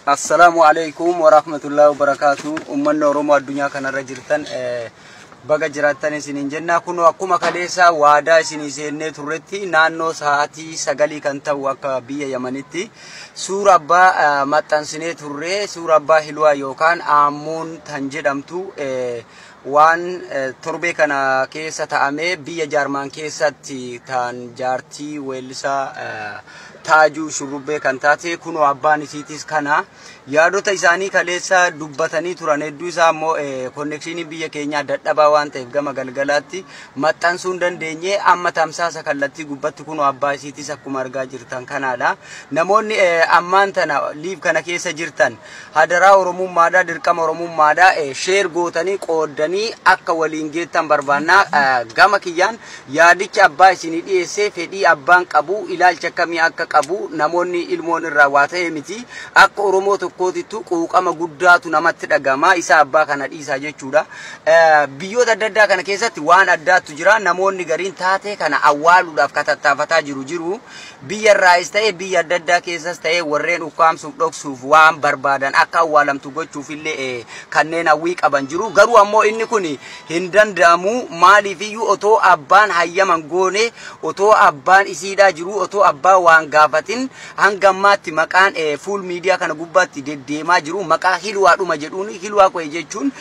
Assalaamu alaikum warahmatullahi wabarakatuh. Uummanni Oromoo addunyaa kanarra jirtan baga jiraattan isiniin jenna. Kun akkuma kaleessa waadaa isinii seennee turretti naannoo sa'aatii 9 kan ta'u akka biyya Yamanitti suura abbaa maxxansinee turre. Suura abbaa Hilwaa yookaan Aammuun tan jedhamtu waan torbee kana keessa ta'amee biyya Jaarmaan keessatti tan jaartii weellisaa Taajuu Shurrubbee kan taate kunoo abbaan isiitis kana yaadota isaanii kaleessa dubbatanii turan. Hedduu isaa immoo konnekshinii biyya keenyaa dadhabaa waan ta'eef gama galgalaatti maxxansuu hin dandeenye. Amma tamsaasa kallattii gubbatti kunoo abbaa isiitis akkuma argaa jirtan kanaadha. Namoonni ammaan tana liif kana keessa jirtan hadaraa Oromummaadhaa, dirqama Oromummaadhaa sheer gootanii qooddanii akka waliin geettan barbaannaa. Gama kiyyaan yaadicha abbaa isinii dhiyeessee fedhii abbaan qabu ilaalcha akkamii akka qabu namoonni ilmoon irraa waa ta'e miti. Akka Oromoo tokkootittu quuqama guddaatu namatti dhagama isa abbaa kana dhiisaa jechuudha. Biyyoota adda addaa kana keessatti waan addaatu jira. Namoonni gariin taatee kana awwaaluudhaaf katattaafataa jiru. Biyya irraayis ta'e biyya adda addaa keessas ta'e warreen ukkaamsuuf dhoksuuf waan barbaadan akka awwaalamtu gochuuf illee kanneen hawwii qaban jiru. Garuu ammoo inni kun hin danda'amu. Maaliifiyyuu otoo abbaan hayyaman goone, otoo abbaan isiidhaa jiru, otoo abbaa waan gaafatin hanga ammaatti maqaan fuul miidiyaa kana gubbaatti deddeemaa jiru maqaa Hilwaadhuma jedhuun. Hilwaa ko'e jechuun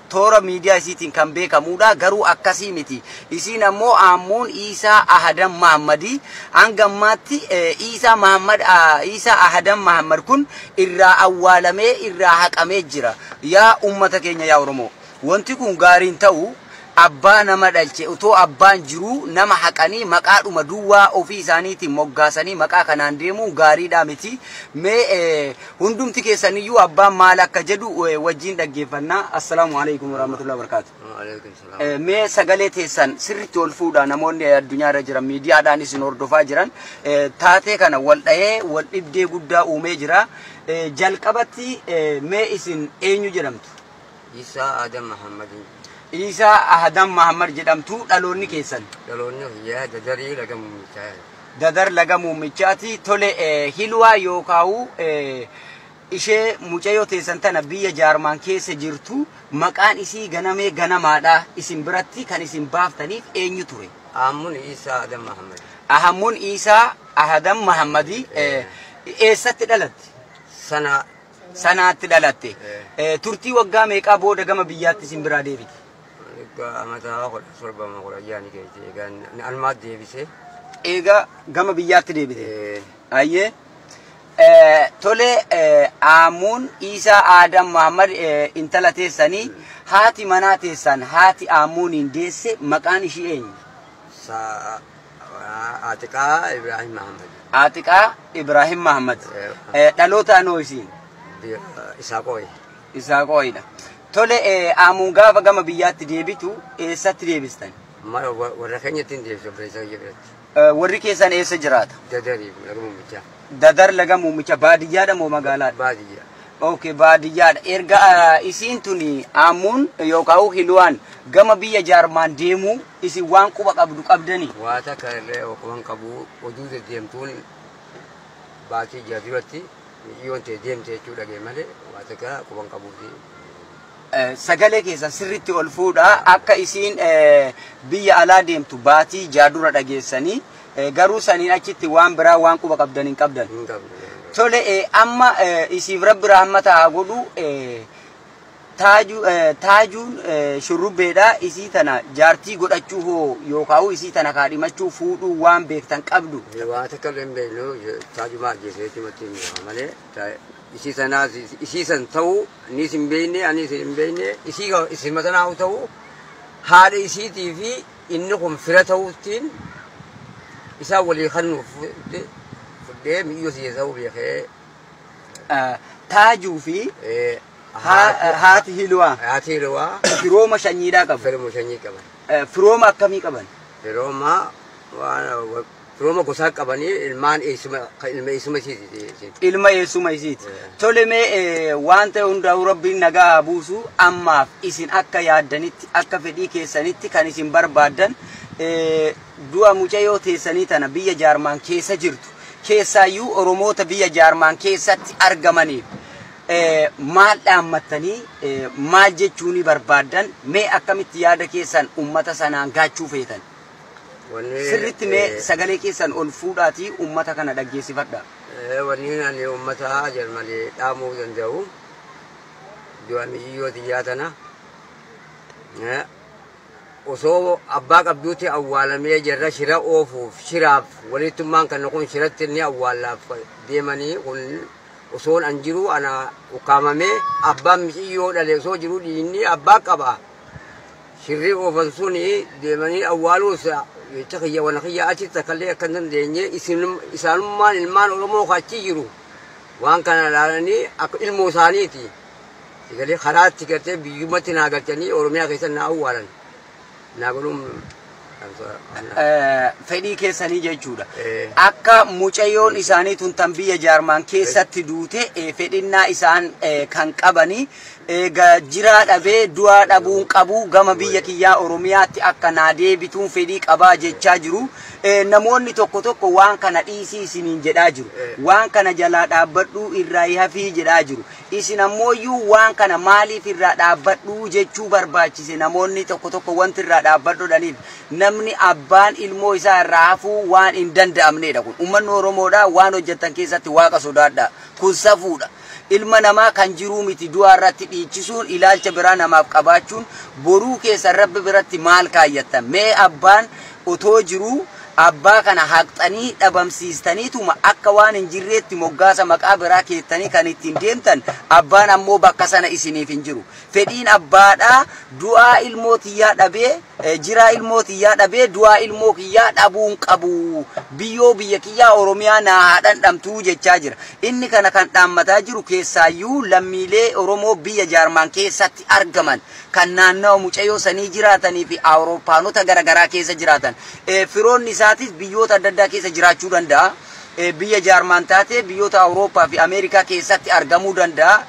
toora miidiyaa isiitiin kan beekamudha. Garuu akkasii miti. Isiin ammoo Aammuun Iisaa Ahadan Mahammadii hanga ammaatti Iisaa Mahammad Iisaa Ahadan Mahammad kun irraa awwaalamee irraa haqamee jira. Yaa uummata keenya, yaa Oromoo, wanti kun gaariin ta'u abbaa nama dhalche otoo abbaan jiruu nama haqanii maqaadhuma duwwaa ofii isaaniitiin moggaasanii maqaa kanaan deemuun gaariidha miti. Mee hundumti keessaniyyuu abbaan maal akka jedhu wajjin dhaggeeffannaa. Assalaamu alaikum warahmatullahi wabarakatuh. Mee sagalee teessan sirriitti ol fuudhaa. Namoonni addunyaarra jiran miidiyaadhaan isin hordofaa jiran taatee kana wal dhahee wal dhibdee guddaa uumee jira. Jalqabatti mee isin eenyu jedhamtu? Isaa Adam Muhammadin. Iisaa Ahadan Mahammad jedhamtu. Dhaloonni keessan? Dhaloonni kiyyaa Dadarii Laga Muumichaa. Dadar Laga Muummichaati. Tole, Hilwaa yookaan ishee mucayyoo teessan tana biyya Jaarmaan keessa jirtu maqaan isii ganamee ganamaadha. Isin biratti kan isin baaftaniif eenyu ture? Aammuun Isaa Adam Muhammad. Ahammuun Iisaa Ahadan Mahammadii eessatti dhalatte? Sana. Sanaatti dhalatte. Turtii waggaa meeqaa booda gama biyyaatti isin biraa deebite? Amata 17 16 keessa egaa almaat deebisee. Egaa gama biyyaatti deebite. Ayyee. Tole, Aammuun Iisaa Aadam Mahammad intala teessanii haati manaa teessan haati Aammuuniin deesse maqaan ishii eenyu? Atiqaa Ibrahim Muhammad. Atiqaa Ibrahim Mahammad. Dhaloota anoo isiin? Isaa qooyi. Isaa qooyidha. Tole, Aammuun gaafa gama biyyaatti deebitu eessatti deebistan? Warra keenyatti hin deebisu, obboleessa kiyya biratti. Warri keessan eessa jiraata? Dadarii Laga Muumichaa. Dadar Laga Muummicha baadiyyaadha moo magaalaadha? Baadiyyaa. Okay, baadiyyaadha. Erga isiin tuni Aammuun yookaan Hilwaan gama biyya Jaarmaan deemuu isin waan quba qabdu qabdanii? Waa takka illee quban qabu. Oduu deddeemtuun baatii 6 duratti yoon ta'e deemte jechuu dhagee malee waa takka quban qabuufi. Sagalee keessan sirriitti ol fuudhaa. Akka isiin biyya alaa deemtu baatii 6 dura dhageessanii garuu saniin achitti waan biraa waan quba qabdan hin qabdan. Hin qabnu. Tole, amma isiif Rabbi rahmata haa godhu. Taajuun Shurrubbeedha. Isii tana jaartii godhachuu hoo yookaan isii tana kaadhimachuu fuudhuu waan beektan qabdu? Waa takka illee hin beeknu. Taajumaa ajjeesee jechuumatti hin beekamu malee isii sanaas isii san ta'uu anis hin beekne, anis hin beekne. Isii isii matanaa ta'uu haadha isiitii fi inni kun fira ta'uuttiin isaan walii kannuuf fudhee miyyoo si'ee ta'uu beekee. Taajuu fi haati Hilwaa. Haati Hilwaa. Firooma shanyiidhaa qabu. Firooma shanyii qaban. Firooma akkamii qaban? Firooma waan Firooma gosaa qabanii ilmaan eessuma ilma eessuma isiiti. Ilma eessuma isiiti. Tole, mee waan ta'e hundaa'u Rabbiin nagaa haa buusu. Ammaaf isin akka yaaddanitti, akka fedhii keessanitti kan isin barbaaddan, du'a mucayyoo teessanii tana biyya Jaarmaan keessa jirtu, keessaayyuu Oromoota biyya Jaarmaan keessatti argamaniif maal dhaammattanii, maal jechuuni barbaaddan? Mee akkamitti yaada keessan ummata sanaan gaachuu feetan? Sirritti mee sagalee keessan ol fuudhaatii ummata kana dhaggeessifadha. Wanni ani ummata Jarmanii dhaamuu danda'u, du'a miyyoo xiyyaa tana osoo abbaa qabduutti awwaalamee, jarra shira oofuuf, shiraaf walittummaan kan kun shiratti inni awwaallaaf deemanii kun, osoon an jiru ana ukkaamamee, abbaan miyyoo dhale osoo jiru, dhiinni abbaa qaba. Shirri oofan suni deemanii awwaaluus jecha kiyya wana kiyya achitti akkallee akka hin dandeenye, isaanummaan ilmaan Oromoo achi jiru waan kana ilaalanii akka ilmoo isaaniiti. Galee karaatti gartee biyyumatti naa galchanii Oromiyaa keessa naa awwaalan. Naa godhuun fedhii keessanii jechuudha. Akka mucayyoon isaanii tun tan biyya Jaarmaan keessatti duute fedhinnaa isaan kan qabanii, eega jiraa dhabee du'aa dhabuun qabu, gama biyya kiyyaa Oromiyaatti akka naa deebituun fedhii qabaa jechaa jiru. Namoonni tokko tokko waan kana dhiisii isiniin jedhaa jiru. Waan kana jalaa dhaabbadhuu, irraa hafii jedhaa jiru. Isin ammooyyuu waan kana maaliif irraa dhaabbadhuu jechuu barbaachise? Namoonni tokko tokko wanti irraa dhaabbadhuudhaniif, namni abbaan ilmoo isaa irraa hafuu waan hin danda'amnedha kun. Uummanni Oromoodha, waan hojjettan keessatti Waaqa sodaadha. Kun safuudha. Ilma namaa kan jiruu miti du'a irratti dhiichisuun, ilaalcha biraa namaaf qabaachuun, boruu keessa Rabbi biratti maal kaayyattan? Mee abbaan otoo jiruu abbaa kana haqxanii dhabamsiistaniituma akka waan hin jirreetti moggaasa maqaa biraa keettanii kan ittiin deemtan, abbaan ammoo bakka sana isiniif hin jiru. Fedhiin abbaadhaa du'aa ilmoo tiyyaa dhabee, jiraa ilmoo tiyyaa dhabee du'aa ilmoo kiyyaa dhabuun qabu. Biyyoo biyya kiyyaa Oromiyaa naa haa dhandhamtuu jechaa jira. Inni kana kan dhaammataa jiru keessaayyuu lammiilee Oromoo biyya Jaarmaan keessatti argaman, kan naannawa mucayyoo sanii jiraatanii fi Awurooppaanota garaagaraa keessa jiraatan. Firoonni isaatis biyyoota adda addaa keessa jiraachuu danda'a. Biyya Jaarmaan taate biyyoota Awurooppaa fi Ameerikaa keessatti argamuu danda'a.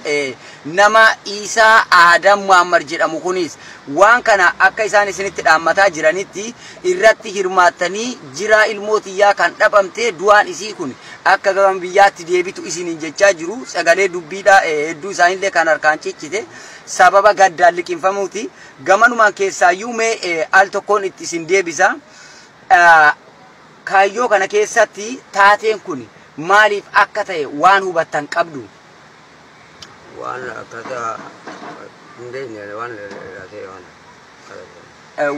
Nama Isaa Aadam Muhammad jedhamu kunis waan kana akka isaan isinitti dhaammataa jiranitti irratti hirmaattanii, jiraa ilmoo tiyyaa kan dhabamte, du'aan isii kun akka gama biyyaatti deebitu isiniin jechaa jiru. Sagalee dubbiidha hedduu isaanillee kan harkaan ciccite sababa gaddaan liqinfamuuti. Gamanumaan keessaayyuu mee al tokkoon itti isin deebisa. Kaayyoo kana keessatti taateen kun maaliif akka ta'e waan hubattan qabdu? Waan akkaataa hin beekne, waan ta'e waan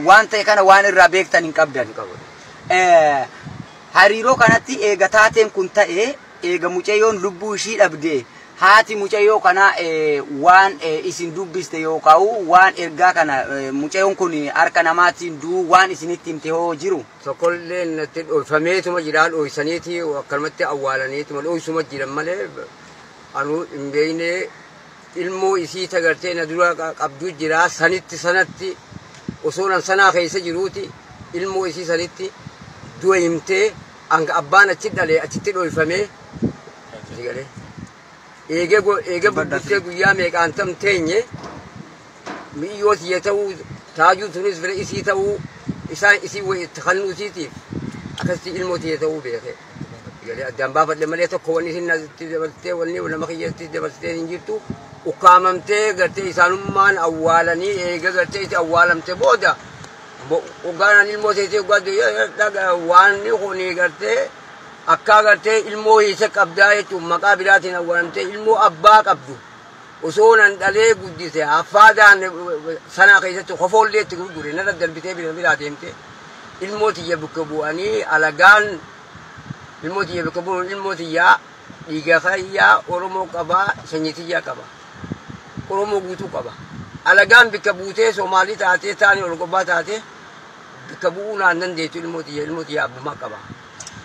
Waan ta'e kana waan irraa beektan hin qabdan. Hin qabu. Hariiroo kanatti eega taateen kun ta'e, eega mucayyoon lubbuu ishii dhabde, haati mucayyoo kana waan isin dubbiste yookaan waan ergaa kana mucayyoon kun harka namaatiin du'uu waan isinitti himte hoo jiru? Tokkollee natti dhoyfameetuma jira, dhoysaniiti akkanumatti awwaalaniituma dhoysuma jiran malee anuu hin beekne. Ilmoo isii tagartee na dura qabdu jira, sanitti sanatti osoo nan sanaa keessa jiruuti ilmoo isii sanitti du'a himtee, hanga abbaan achi dhale achitti dhoyfamee galee. Eegee eegee bubbultee guyyaa meeqaan tam teenye, miyyoo tiyya ta'uu, taajuu tunis fira isii ta'uu, isaan isii itti kannuu isiitiif akkasitti ilmoo tiyya ta'uu beeke. Galee addaan baafadhe malee tokko wanni isin natti dabaltee, wanni nama kiyyatti dabaltee hin jirtu. Ukkaamamtee gartee isaanummaan awwaalanii, eega gartee itti awwaalamte booda hoggaanaan ilmoo teessee hoggaa waan kuni gartee akka gartee ilmoo hiisa qabdaa jechuun maqaa biraatiin awwaalamtee, ilmoo abbaa qabdu osoo nan dhalee guddise affaadaan sanaa keessatti kofoollee itti gurgure narra darbitee bira biraa deemte. Ilmoo tiyya bakka bu'anii alagaan ilmoo tiyya bakka bu'uun, ilmoo tiyyaa dhiiga kiyyaa Oromoo qabaa, sanyii tiyyaa qaba, Oromoo guutuu qaba. Alagaan bakka buutee Soomaalii taatee taanii ol qobbaa taatee bakka bu'uu naan dandeettu. Ilmoo tiyya, ilmoo tiyya abbummaa qaba,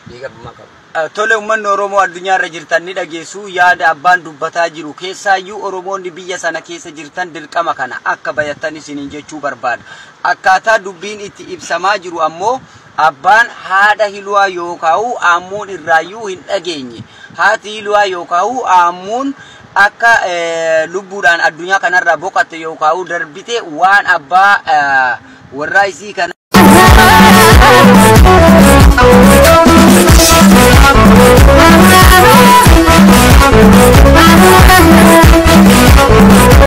dhiiga abbummaa qaba. Tole, uummanni Oromoo addunyaa irra jirtan ni dhageessu yaada abbaan dubbataa jiru. Keessaayyuu Oromoonni biyya sana keessa jirtan dirqama kana akka bayattan isiniin jechuu barbaada. Akkaataa dubbiin itti ibsamaa jiru ammoo Abbaan haadha Hiluwaa yookaan Aammuun irraayyuu hin dhageenye. Haati Hiluwaa yookaan Aammuun akka lubbuudhaan addunyaa kanarraa boqotte yookaan darbite waan abbaa warraa isii kana.